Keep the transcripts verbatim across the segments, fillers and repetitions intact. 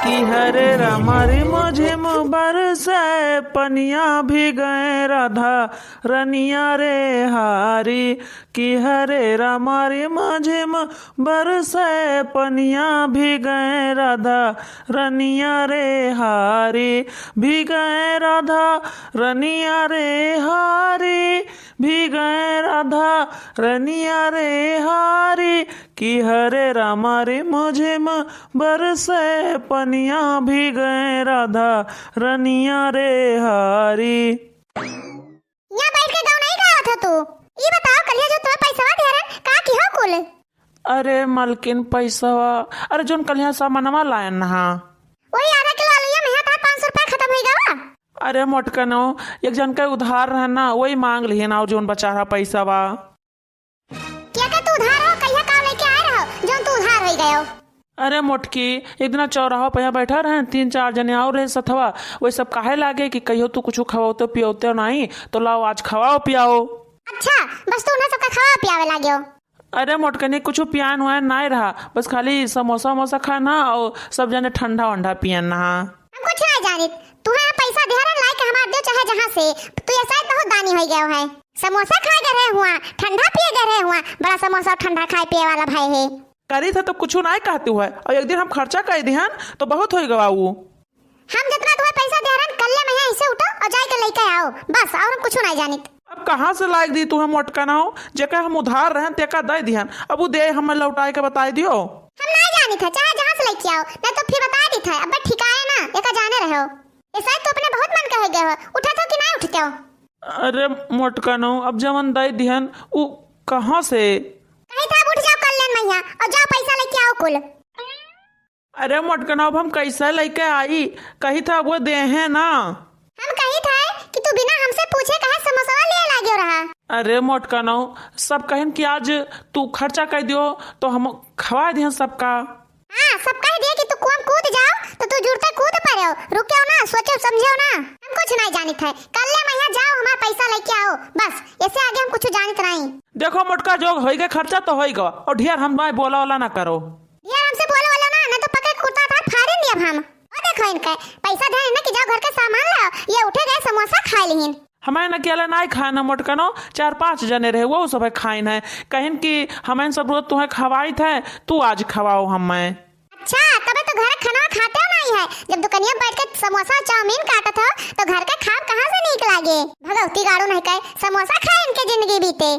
कि हरे रामा रे मुझे बरसे पनिया भी गए राधा रनिया रे हारी। कि हरे रामा रे मुझे बरसे पनिया भी गए राधा रनिया रे हारी। भी गए राधा रनिया रे हारी। भी गए राधा रनिया रे हारी। कि हरे रामा रे मुझे बरसे पनिया भी गए राधा रनिया रे हारी। यहाँ बैठ के गाँव नहीं गावत हो तू। ई बताओ, कलिया जो तुम्हें पैसवा दिया रहे, का की हो कुल? अरे मलकिन, पैसवा, अरे जोन कलिया सामानवा लायन हा, वही आधा किलो आलूया में यहाँ तार पाँच सौ रुपया खत्म हो गवा। अरे मोटकनो, एक जन का उधार रहे ना, वही मांग लिहे ना, और जोन बचा रहा पैसवा। क्या का तू उधार हो? कहिया का लेके आए रहो, जोन तू उधार हो गयो? अरे मोटकी, एक दिन चौराहा पे यहाँ बैठा रहे, तीन चार जने और रहे सथवा, वही सब काहे लागे कि कहियो तू कुछ खवाओ तो पियोते नहीं, तो लाओ आज खवाओ पियाओ। अच्छा, बस तू उन्हें सबका खवा पियावे लाग्यो? अरे मोटकनी, कुछ पियान हुआ नाय रहा, बस खाली समोसा वमोसा खाना और सब जने ठंडा वंडा पियन ना। हम कुछ ना जानित, तू है पैसा दिया रहे लाइके हमार दियो चाहे जहाँ से, तू ऐसा ही बहुत दानी हो गया है। समोसा खाए गए रहे हुआ, ठंडा पिए गए रहे हुआ, बड़ा समोसा ठंडा खाए पिए वाला भाई है। करी था तो कुछ ना कहती हुआ, और एक दिन हम खर्चा कर दिहन तो बहुत हो गवा वो। हम जितना तुम्हें पैसा दे रहन, कल्ले में यहाँ इसे उठो और जाए के लेके आओ, बस, और हम कुछ नहीं जानित। अब कहाँ से लायक दी तुम्हें मोटका ना हो, जेका हम उधार रहन तेका दे दिहन, अब वो दे हमें लौटाए के बताए दियो। हम नहीं जानित है, चाहे जहाँ से लेके आओ, नहीं तो फिर बताए दी था, अब ठिकाए ना, एका जाने रहो। ऐसा तो अपने बहुत मन कहे गए हो, उठा था कि नहीं उठते हो? अरे मोटका ना हो, अब जवन दे दिहन, वो कहाँ से? कही था अब उठ जाओ कल्याण मैया और जाओ पैसा लेके आओ कुल। अरे मोटकनो, अब हम कैसे लेके आई? कही था वो देहे ना। हम कही था कि तू बिना हमसे पूछे काहे समोसवा लिए लाग्यो रहा? अरे मोटकनो, सब कहिन कि आज तू खर्चा कर दियो तो हम खवा दिहन सबका। हाँ, सब कह दिए कि तू कुआं में कूद जाओ तो तू जुड़ते कूद पड़े हो। रुक्यो ना, सोचो समझो ना। हम कुछ नहीं जानित है। कल्ले मैया जाओ, हमार पैसा लेके आओ, बस, ऐसे आगे हम कुछ जानित नहीं। देखो मोटका, जो होई गए खर्चा तो होई गवा, और ढेर हम नहीं बोला वाला ना करो। यार, हमसे बोले वाला ना, ना तो पकड़ कुर्ता था फाड़ दिया हम। ओ देखो इनके, पैसा दे ना कि जाओ घर के सामान लाओ, ये उठे गए समोसा खा लिहिन। हमें न अकेले नाई खाए ना मोटकनो, चार पाँच जने रहे, वो सब खाइन है। कहिन कि हमें सब रोज तुम्हें खवाई थे, तू आज खवाओ हमें। अच्छा, तबे तो घर खाना खाते हो नहीं है। जब दुकनिया बैठ के समोसा चाउमीन काटत हो, तो घर के खाब कहाँ से नीक लागे? भगवती गाड़ू नहीं कहे, समोसा खाए इनके जिंदगी बीते।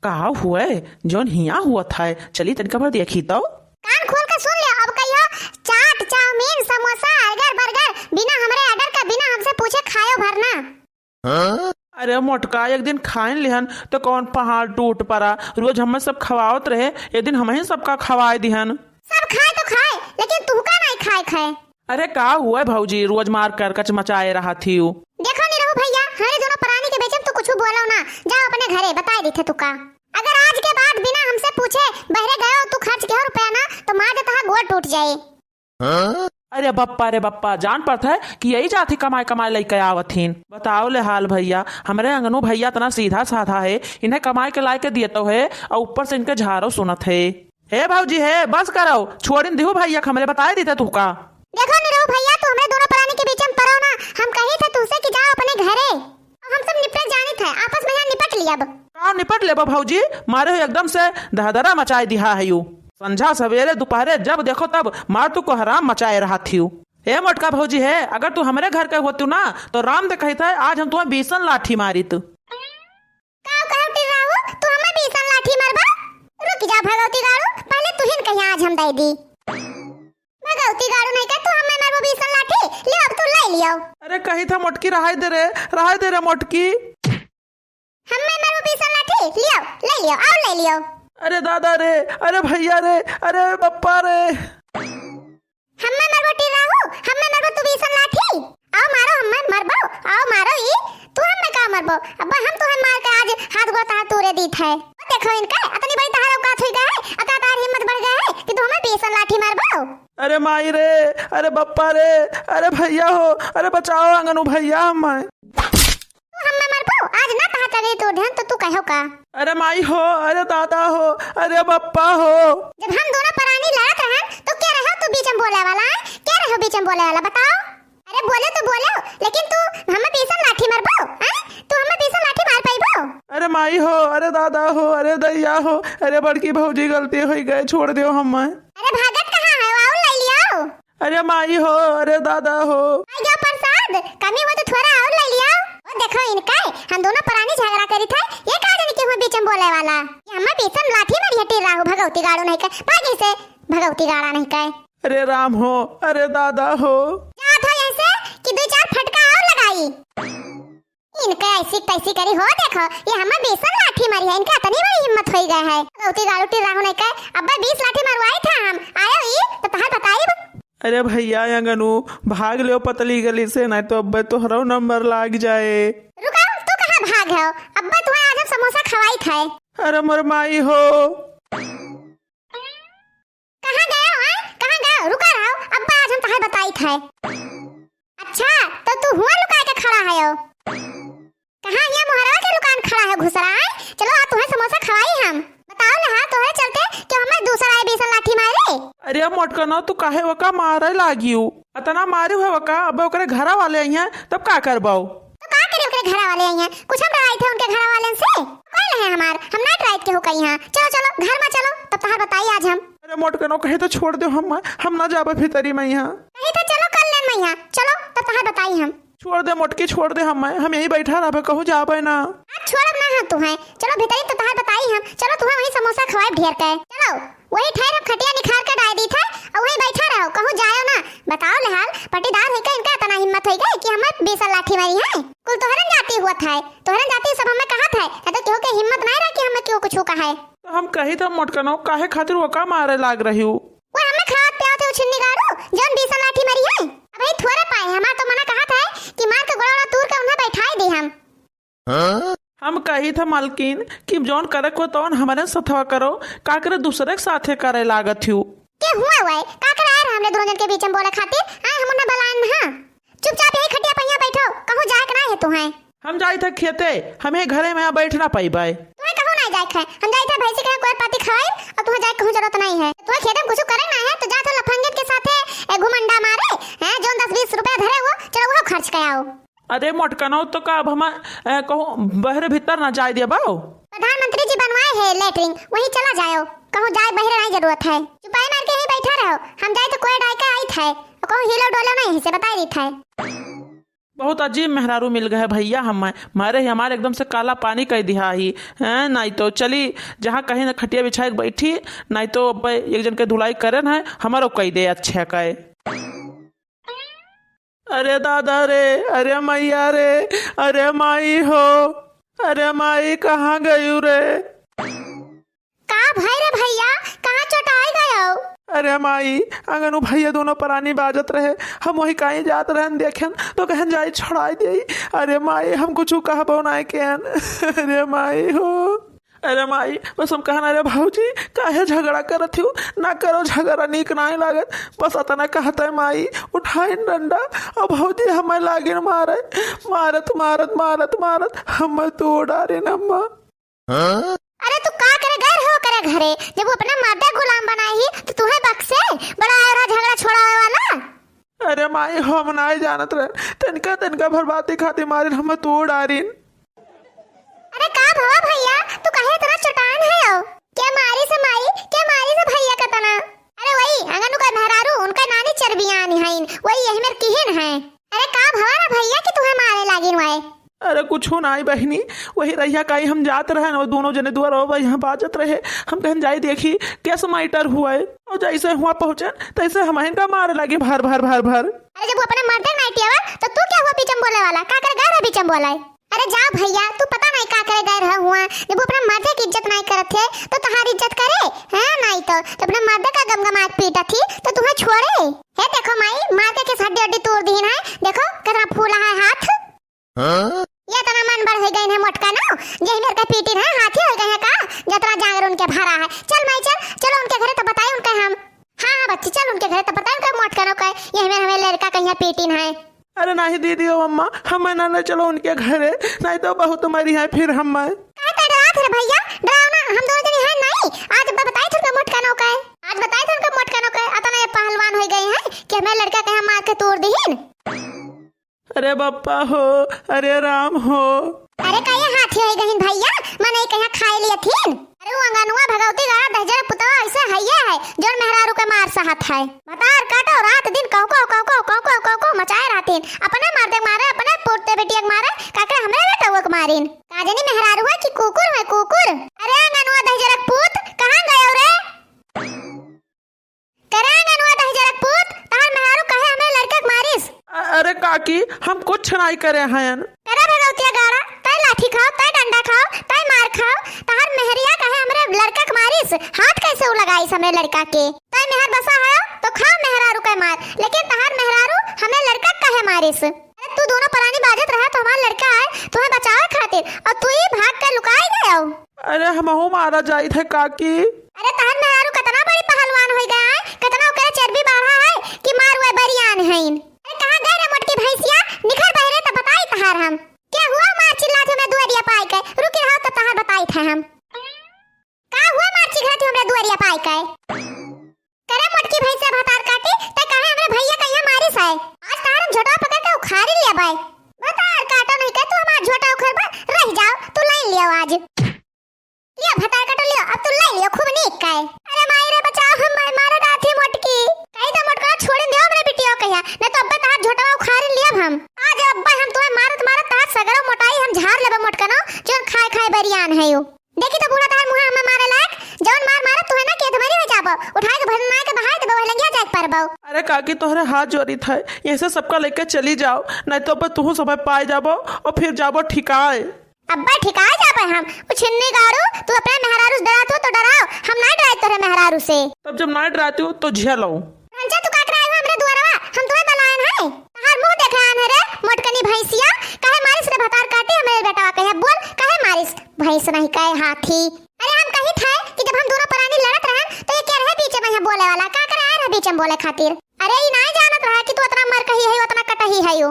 का हुए, जौन हिया हुआ था, चली तनिका भर देखी तो। कान खोल के सुन लियो, अब कहियो चाट, चाउमीन, समोसा, अर्गर, बर्गर बिना हमरे ऑर्डर का, बिना हमसे पूछे खायो भर ना। अरे मोटका, एक दिन खाइन लिहन तो कौन पहाड़ टूट पड़ा? रोज हमें सब खवावत रहे, एक दिन हमहीं सबका खवाए दिहन। सब खाए तो खाए, लेकिन तुहका नहीं खाए खाए। अरे का हुआ भौजी, रोज मार करकच मचाए रहत हिउ। देखो निरहू भैया, हमरे दोनों प्राणी के बीच में तू कुछ बोलो ना, जाओ अपने घरे, बताए देते तू का। अगर आज के बाद बिना हमसे पूछे बहरे गयो तू खर्च के हो रुपया ना, तो मार देता है गोड़ टूट जाए। अरे बप्पा रे बप्पा, जान पड़त है कि यही जात ही कमाए कमाए लइके आवत हीन। बताओ ले हाल भैया, हमरे अंगनू भैया इतना सीधा साधा है, इन्हें कमाए के लाए के दिए तो है और ऊपर से इनके झारो सुनत है। हे भौजी हे, बस करौ, छोड़िन दिहु भैया, हमरे बताए दीते तुहका। देखो निरहू भैया, तू हमरे दोनों प्राणी के बीच में पड़ो ना। हम कही थे तुहसे कि जाओ अपने घरे। अब हम सब निपट जानी थे, आपस में यहाँ निपट लियब। का निपट लेबो भौजी? मारे हो एकदम से दहदरा मचाए दिहा है यू। संझा सवेरे दोपहरे जब देखो तब मार तू को हराम मचाए रहत हिउ। हे मोटका भौजी हे, अगर तू हमरे घर के होतू ना तो राम दे कही थे आज हम तुम्हें बीसन लाठी मारित। का कहती रहू, तू हमें बीसन लाठी मारबा? रुक जा भगवती गाड़ू, पहले तुहिन कहीं आज हम दे दी। भगवती गाड़ू नहीं कह, तू हमें मारबो बीसन लाठी, ले अब तू ले लियो। अरे कही था मोटकी, रहाई दे रे, रहाई दे रे मोटकी। हमें मारबो बीसन लाठी, लियो, ले लियो, और ले लियो। अरे दादा रे, अरे भैया रे, अरे बप्पा रे। हम्मे मरबो टिर्राहू, हम्मे मरबो तू बीसन लाठी। आओ मारो हम्मे मरबो, आओ मारो ई, तू हम्मे का मरबो? अब्बा हम तुहे मार के आज हाथ गोड़ तहार तूरे दीत है। ओ देखो इनके, अतनी बड़ी तहार औकात हुई गए है, अतनी तहार हिम्मत बढ़ गए है कि तू हम्मे बीसन लाठी मारबो। अरे माई रे, अरे बप्पा रे, अरे भैया हो, अरे बचाओ अंगनू भैया हम्मे। तू हम्मे मरबो, आज ना तहार तगड़ी तोड़ देहन तो तू कहो का? अरे माई हो, अरे दादा हो, अरे बप्पा हो। जब हम दोनों परानी लड़त रहन तो क्या रहो तू बीच में बोल बोले वाला है? के रहो बीच में बोले वाला, बताओ। अरे बोले तो बोले, लेकिन तू हमें बीसन लाठी मारबो, हैं? तू हमें बीसन लाठी मार पाइबो? अरे माई हो, अरे दादा हो, अरे दैया हो, अरे बड़की भौजी, गलती होइ गए, छोड़ दियो हमें। अरे भागत कहाँ है, आउर ले लियाओ। अरे माई हो, अरे दादा हो। आई जाओ प्रसाद, कमी हो तो थोड़ा आउर ले लियाओ। ओ देखो इनका, हम दोनों परानी झगड़ा करी थे, ये का जाने क्यों बीच में बोले वाला। ये हमें बीसन लाठी मारी हटी राहु भगवती गाड़ो नहीं का, भागी से भगवती गाड़ा नहीं का। अरे राम हो, अरे दादा हो। जात हो ऐसे कि दो चार फटका और लगाई। इनके ऐसी तैसी करी हो, देखो, ये हमें बीसन लाठी मारी है, इनके इतनी बड़ी हिम्मत होई गए है। गौती गालू टिर्रा होने के, अब्बे बीस लाठी मरवाई था हम, आयो ई, तो तहार बताई। अरे भैया, अंगनू, भाग लियो पतली गली से, नहीं तो अब्बे तोहरो नंबर लाग जाए। रुको, तू कहाँ भाग हो? अब्बे तुम्हें आज हम समोसा खवाई था। अरे मोर माई हो। कहाँ गए हो, हैं? कहाँ गए हो? रुका रहो, अब्बा आज हम तहार बताई थे। अच्छा, तो तू हुआ लुका के खड़ा है हो? कहाँ ये मोहरवा के लुकान खड़ा है घुसरा, हैं? चलो, आज तुम्हें समोसा खवाई हम। बताओ ना, हाँ, तोहरे चलते कि हमें दूसरा आए बीसन लाठी मारे। अरे मोटकनो, तू काहे वका मारे लागियो? अतना मारे हुए वका, अब ओकरे घरा वाले आई हैं, तब का करबाओ? तो का करे ओकरे घरा वाले आई हैं? कुछ हम डराई थे उनके घरा वाले से? कौन है हमार? हम ना डराई के हो कहीं यहाँ। चलो, चलो, घर में चलो, तब तहार बताई आज हम। अरे मोटकनो, कहे तो छोड़ दो हम, हम ना जाबे भीतरी में यहाँ। कहे तो चलो कर लेन में यहाँ, चलो, तब तहार बताई हम। छोड़ दे मोटकी, छोड़ दे हम, हम यहीं बैठा रहबे, कहूँ जाबे ना। आज छोड़ब ना हम तुम्हें, चलो भीतरी तो तहार बताई हम, चलो तुम्हें वहीं समोसा खवाए ढेर के, चलो। वही ठहर हम खटिया निखार के डाल दी थे, और वहीं बैठा रहो, कहूँ जायो ना। बताओ लेहाल, पटीदार है का इनका इतना हिम्मत होई गई कि हमें बीस लाठी मारी है? कुल तोहरन जाती हुआ था, तोहरन जाती सब हमें कहा था, या तो केहू के हिम्मत नहीं रहा कि हमें केहू कुछ कहा है। तो हम कही था मोटकनो, काहे खातिर वो का मारे लाग रही हूँ? वो हमें खात प्यात है उछिन्नी गाड़ू, जौन बीस लाठी मारी है। अब यही थोड़े पाए, हमार तो मना कहा था कि मार के गोड़ा तूर के उन्हें बैठाए दे हम। हम कही था मालकिन कि जौन करे को तौन हमरे सथवा करो, का करे दूसरे के साथे करे लागत हूँ। के हुआ हुआ है? का करे आए रहे हमरे दोनों जन के बीच में बोले खातिर? आए हम उन्हें बुलाएन ना। चुपचाप यही खटिया पहिया बैठो, कहूँ जाए के ना है तुम्हें। हम जाई था खेते, हमें घरे में यहाँ बैठ ना पाई बाय। तुम्हें कहूँ ना जाए है, हम जाई था भैंसी के कोई पाती खवाई और तुम्हें जाए कहूँ जरूरत नहीं है। तुम्हें खेते में कुछ करे ना है तो जा तो लफंगन के साथे ए, घुमंडा मारे हैं, जौन दस बीस रुपया धरे वो, चलो वो खर्च के आओ। अरे मोटकनो, तो का अब हम, ए, कहूँ बहरे भीतर ना जाए दिया बाओ? प्रधानमंत्री जी बनवाए हैं लेटरिन, वहीं चला जाओ, कहूँ जाए बहरे नहीं जरूरत है। चुपाई मार के यहीं बैठा रहो, हम जाए तो कोई डाय का आई था, कहूँ हिलो डोलो नहीं से बताई रही था। बहुत अजीब मेहरारू मिल गए भैया, हम मारे ही हमारे एकदम से काला पानी कर दिया ही। हैं, नहीं तो चली जहाँ कहीं ना खटिया बिछाए के बैठी, नहीं तो अब एक जन के धुलाई करे ना है, हमारो कह दे अच्छे कहे। अरे दादा रे, अरे मैया रे, अरे माई हो, अरे माई कहाँ गयू रे? का भई रे भैया, कहाँ चोटाई गयो? अरे माई, अंगनू भैया दोनों परानी बाजत रहे, हम वही कहीं जात रहन देखेन तो कहन जाई छोड़ाई देई। अरे माई, हम कुछ कहबो नाय केन। अरे माई हो। अरे माई, बस हम कहना, "अरे भौजी, काहे झगड़ा करत हो? ना करो झगड़ा, नीक नाय लागत।" बस अतना कहत है माई, उठाइन डंडा, और भौजी हमें लागिन मारे, मारत, मारत, मारत, मारत, हमें तोड़ डारिन अम्मा। अरे तू का करे गए रहो करे घरे, जब वो अपने मर्दे गुलाम बनाई ही, तो तुम्हें बक्से बड़ा आया रहा झगड़ा छोड़ावे वाला। अरे माई, हम नाय जानत रहे, तनिका, तनिका भर बाती खातिर मारिन हमें तोड़ डारिन। अरे का भवा भैया, तू काहे इतना चटान है हो? के मारी से माई, के मारी से भैया का तना? अरे वही, अंगनू का मेहरारू, उनका नानी चरबियानी हईन, वही यही मेर किहिन है। अरे का भवा रे भैया कि तुहे मारे लागिन वाए? अरे कुछ नाई बहिनी, वही रहिया काई हम जात रहन, वो दोनों जने दुआर और यहाँ बाजत रहे, हम कहन जाई देखी कैसे मैटर हुआ है, और जैसे हुआ पहुँचन तैसे हम इनका मारे लागे भर भर भर भर। अरे जब वो अपने मर्दे नाई पियावा, तो तू क्या हुआ बीचम बोले वाला? का करे गए रहे बीचम बोले? अरे जा भैया, तू पता नहीं का करे गए रहे हुआ। जब वो अपने मर्दे की इज्जत नहीं करत थे, तो तुम्हारी इज्जत करे? हैं, नहीं तो, तो अपने मर्दे का गमगमात पीटत थी, तो तुम्हें छोड़े? हे देखो माई, मार के किस हड्डी हड्डी तोड़ दीन है। देखो, कितना फूला है हाथ। हाँ? ये इतना मन बढ़ हो गए हैं मोटका ना, यही मेरे का पीटी है, हाथी हो गए हैं का? जतरा जांगर उनके भरा है। चल माई चल, चलो उनके घरे तो बताई उनके हम। हाँ, हाँ बच्ची, चल उनके घरे तो बताई उनके मोटका ना का, यही मेरे हमें लड़का कहीं पीटी है। अरे नहीं दीदी, ओ अम्मा, हमें ना ले चलो उनके घरे, नहीं तो बहुत मरी है फिर हमें। काहे ते डरात है रे भैया? डराओ ना, हम दोनों जनी हैं नहीं। आज अब्बा बताई थे उनके मोटकनो के। आज बताई थे उनके मोटकनो के, अतना ये पहलवान होइ गए हैं कि हमें लड़का के हम मार के तोड़ दीहिन। अरे बप्पा हो, अरे राम हो। अरे का ये हाथी होइ गहिन भइया, मने कहाँ खाए लिए थीन? अरे वो अंगनुआ भगवती गाड़ा दहिजरा पुतवा ऐसे हइये है, जोन मेहरारू के मार सहत है। भतार काटो रात दिन कौ कौ कौ कौ कौ कौ कौ कौ मचाए रहतीन। अपने मर्दे के मारे, अपने पोते बेटिया के मारे, काकरे हमरे बेटवा के मारिन। का जानी मेहरारू है कि कुकुर है कुकुर। अरे अंगनुआ दहिजरा के पूत, कहाँ गयो रे? करे अंगनुआ दहिजरा के पूत, तहार मेहरारू काहे हमरे लड़का के मारिस? अ-, अरे काकी, हम कुछ नाई करे हयन। करे भगवतिया गाड़ा, तै लाठी खाओ, तै डंडा खाओ, तै मार खाओ, तहार मेहरिया काहे हमरे लड़का के मारिस? हाथ कैसे उ लगाइस हमरे लड़का के? तै मेहर बसा है तो खाओ मेहरारू के मार, लेकिन तहार मेहरारू हमरे लड़का के काहे मारिस? अरे तू दोनों परानी बाजत रहा तो हमार लड़का आए तुहे बचावे खातिर, और तू ही भाग के लुकाई गयो। अरे हमहू मारा जाइत है काकी। अरे तहार मेहरारू कतना बड़ी पहलवान होइ गया है, कतना ओकरे चर्बी बढ़ा है कि मार हुए बरियान हईन। अरे कहाँ गए रे मोटकी भैंसिया, निखर बहरे त बताई तहार हम। क्या हुआ मार चिल्लात हो हमरे दुआरिया पाई के, रुकी रहो तब तहार बताई थे हम। का हुआ मार चिघरत हो हमरे दुआरिया पाई के? करे मोटकी भैंसिया भतार काटी, तै काहे हमरे भैया के यहाँ मारिस है? आज तहार हम झोटवा पकड़ के उखाड़ी लिया बाय। भतार काटो नहीं के तू हमार झोटा उखरबा, रह जाओ, तू लाइन लियो आज। लियो भतार काटो लियो, अब तू लाइन लियो, खूब नीक काए। अरे माई रे बचाओ, हम माई मारे डाथी मोटकी। कही तो मोटका छोड़ दियो हमरे बिटिया के यहाँ, नहीं तो अब्बे तहार झोटवा उखाड़ लिया हम। आज अब्बे हम तुम्हें मारत मारत तहार सगरो मोटाई हम झाड़ लेबे मोटकनो, जोन खाए खाए बरियान है यू। देखी तो बूढ़ा तहार मुँह हमें मारे लायक, जौन मार मारत तुहे ना के धमरी हो जाबो, उठाए के भरनाए के बहाए देबो, वह लंगिया जाए के परबो। अरे काकी तोहरे हाथ जोड़ी था, यहीं से सबका लेके चली जाओ, नहीं तो अब तुहू समय पाए जाबो और फिर जाबो ठिकाए। अब्बा ठिकाए जाबे हम, उ छिन्नी गाड़ू, तू अपने मेहरारू से डरात हो तो डराओ, हम ना डराए तोहरे मेहरारू से। तब जब ना डराती हो तो झेलो। भंचा तू का कराए हो हमरे दुआरवा, हम तुम्हें बलायन है। तहार मुँह देखे आन है रे, मोटकनी भैंसिया, काहे मारिस रे भतार काटी हमरे बेटवा के, बोल काहे मारिस? भैंस नहीं कहे हाथी। अरे हम कही थे कि जब हम दोनों परानी लड़त रहन तो ये क्या रहे बीच में यहाँ बोले वाला, का करे आए रहे बीच में बोले खातिर? अरे ई नहीं जानत रहा कि तू अतना मर कही है, अतना कटही है यू।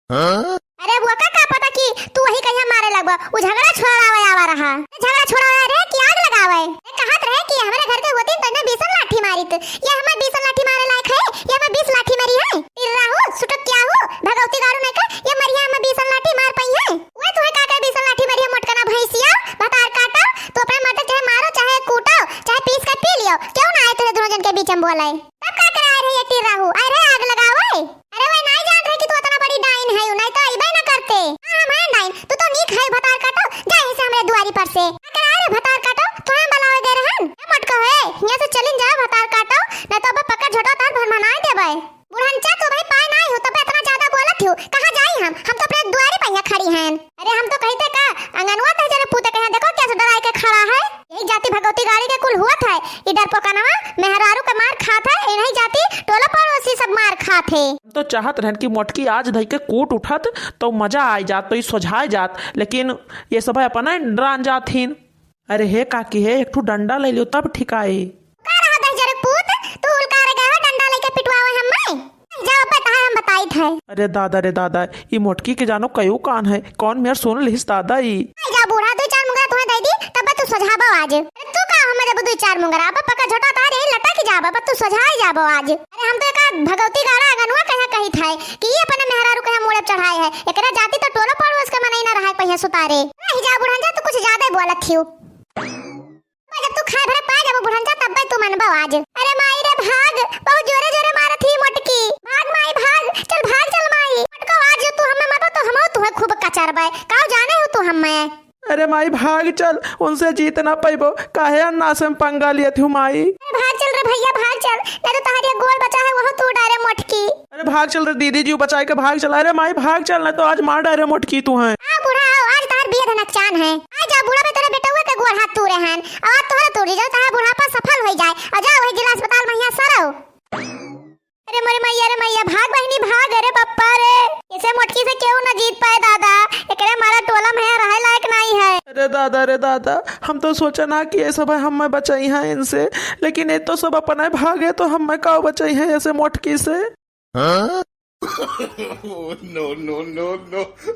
हाँ? अरे वो का, का पता कि तू वही कहीं मारे लगबा, वो झगड़ा छोड़ावे आवा रहा। झगड़ा छोड़ावे रे कि आग लगावे? ये कहत रहे कि हमरे घर के होती तो इन्हें बीसन लाठी मारी, तो ये हमें बीसन लाठी मारे लायक है, ये हमें बीस लाठी मारी है। टिर्रा हो, सुटक क्या हो, भगवती दारू नहीं का, ये मरिया हमें बीसन लाठी मार पाई है। वो तुम्हें का कर बीसन लाठी मारी है, मोटकना भैंसिया, भतार काटा, तू अपने मर्द चाहे मारो, चाहे कूटो, चाहे पीस के पी लियो, क्यों ना आए तेरे दोनों जन के बीच में बोले? तब का कराए रहे ये टिर्रा हो, आए रहे आग लगावे। अरे वही नहीं जान रहे कि तू अतना बड़ी डाइन है, नहीं तो अइबे ना करते। हाँ, हम हैं डाइन, तू तो नीक है भतार काटो, जा यहीं से हमरे दुआरी पर से। का कराए रे भतार काटो, तू हम बलावे गए रहन। ए मोटको है, यहाँ से चलिन जाओ भतार काटो, नहीं तो अब पकड़ झोटो तार भर मनाए देबे। बुढ़नचा तू भाई पाए नहीं हो, तब इतना ज्यादा बोलत हो, कहाँ जाई हम? हम तो अपने दुआरी पर यहाँ खड़ी हैं। अरे हम तो कही थे का, अंगनवा तक जरे पूते कहे, देखो कैसे डराए के खड़ा है। यही जाति भगवती गाड़ी के कुल हुआ था, ई डरपोकनवा मेहरारू के मार खात है, इन्हीं जाति टोला पड़ोसी सब मार खात है। हम तो चाहत रहन कि मोटकी आज धई के कूट उठत तो मजा आए जात, तो ई सोझाए जात, लेकिन ये सब है अपना डरान जात हिन। अरे हे काकी हे, एक ठो डंडा ले लियो तब ठिकाए। का रहा दहिजरे पूत, तू उलकारे गए हो डंडा लेके पिटवावे हम्मे? जाओ अब्बे तहार हम बताई थे। अरे दादा रे दादा, ई मोटकी के जानो कयो कान है, कौन मेर सुन लिहिस दादा ई। आई जा बूढ़ा, दो चार मुंगरा तुम्हें दे दी, तब तू सोझाबो आज। अरे तू का हमें देबो दो चार मुंगरा, अब पक्का झोटा तार यही लटा के जाबो, अब तू सोझाई जाबो आज। अरे हम तो एका भगवती गाड़ा आंगनवा कहाँ कही थे कि ई अपने मेहरारू के हम मुड़े चढ़ाए है, एकरा जाति तो टोलो पड़ोस के मनई ना रहा कहीं सुतारे। आई जा बूढ़ा जा, तू कुछ ज्यादा ही बोलत थियो। जब तू खाए भरे पाए जाबो बुढ़नचा, तब्बे तू मनबो आज। अरे माई रे भाग, बहुत जोरे जोरे मारत ही मोटकी। भाग माई भाग, चल भाग चल माई। मोटको आज जो तू हमें मरबो तो हमहू तुहे खूब कचरबे। काऊ जाने हो तू हमें? अरे माई भाग चल, उनसे जीत ना पैबो। काहे अन्ना से हम पंगा लियत हूँ माई? अरे भाग चल रे भैया भाग चल, नहीं तो तहार ये गोड़ बचा है वह तू डारे मोटकी। अरे भाग चल रे दीदी जी, बचाए के भाग चल। अरे माई भाग चल, ना तो आज मार डारे मोटकी तू है। आ बूढ़ा आओ, आज तहार बियद नकचान है। आ जा बूढ़ा में तेरे बेटवा के गोड़ हाथ तूरे हन, और आज तोहरा तोड़ी जो तहार बुढ़ापा सफल हो जाए, और जा वही जिला अस्पताल में यहाँ सरो। अरे मोरे मैया रे मैया, भाग बहिनी भाग, अरे पप्पा रे, इसे मोटकी से केहू ना जीत पाए दादा, एकरे मारा टोला में रहे लायक नहीं है। अरे दादा रे दादा, हम तो सोचा ना कि ये सब हम मैं बचाई हैं इनसे, लेकिन ये तो सब अपना भाग है, तो हम मैं का बचाई हैं ऐसे मोटकी से। हाँ? No, no, no, no।